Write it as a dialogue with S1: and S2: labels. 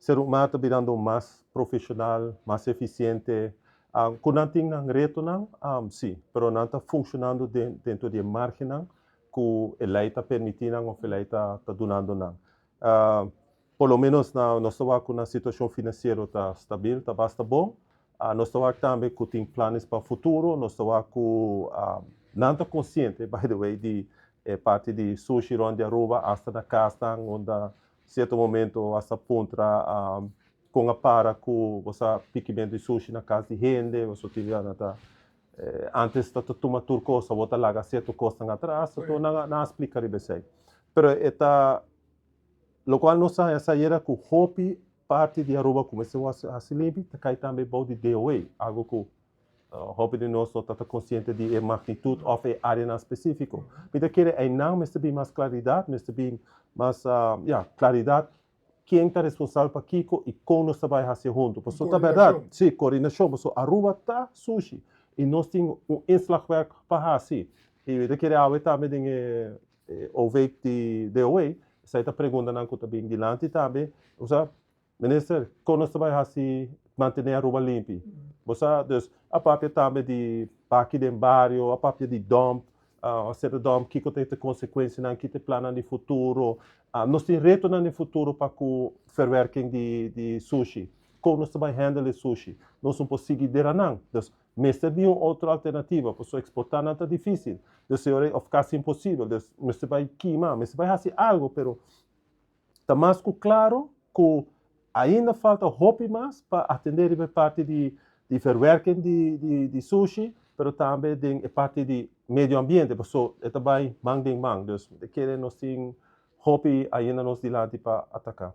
S1: Ser humano ta birando mas profesional, mas eficiente. Cu nan tin nan retonan, si, pero nan ta funcionando den di margen cu e ley ta permitindo of e ley ta dunando nan. Por lo menos nos ta cu e situacion financiero ta stabil, ta basta bon. Nos ta tambe cu tin planes pa futuro, nos ta cu nan ta consciente, by the way, di parti di sushi rond di Aruba, hasta na cas, unda cierto momento hasta puntra con a para cu bo pikimento di sushi na cas di hende, bo tin ta antes ta tuma tur cos, bo ta laga cierto cos atras, anto nan a splica riba esey. Pero e ta locual nos a sa cu hopi parti di Aruba cuminsa haci limpi, ta cay tambe bou di DOA, algo cu hopi di nos no ta consciente di e magnitud of e area specifico. Mi ta kere einan mester bin mas claridad, mester bin mas ja, claridad ken ta responsabel pa kico y con nos ta bay haci hunto. Pasobra ta berdad, si, coordinacion, pasobra Aruba ta sushi y nos tin un inslagwerk pa haci. Y mi ta kere awe tambe den OV di DOA, esey ta preguntanan cu ta bin dilanti tambe, osea, minister, con nos ta bay haci mantene Aruba limpi? Osea, dus a papia tambe di parke di bario, a papia di dump, cierto dump, kico ta e consecuencianan, kico ta plan di futuro. Nos tin retonan di futuro pa cu verwerking di sushi. Con nos ta bay handle sushi? Nos no por sigui dera nan. Dus, mester bin un otro alternativa, pasobra exporta no ta dificil. Dus, of casi imposibel. Dus, mester bay kima, mester bay haci algo, pero ta mas cu claro cu ainda falta hopi mas pa atende e parti di verwerking di sushi, pero tambe den e parti di medio ambiente, pasobra e ta bay man den man. Dus, kere nos tin hopi ainda nos dilanti pa ataca.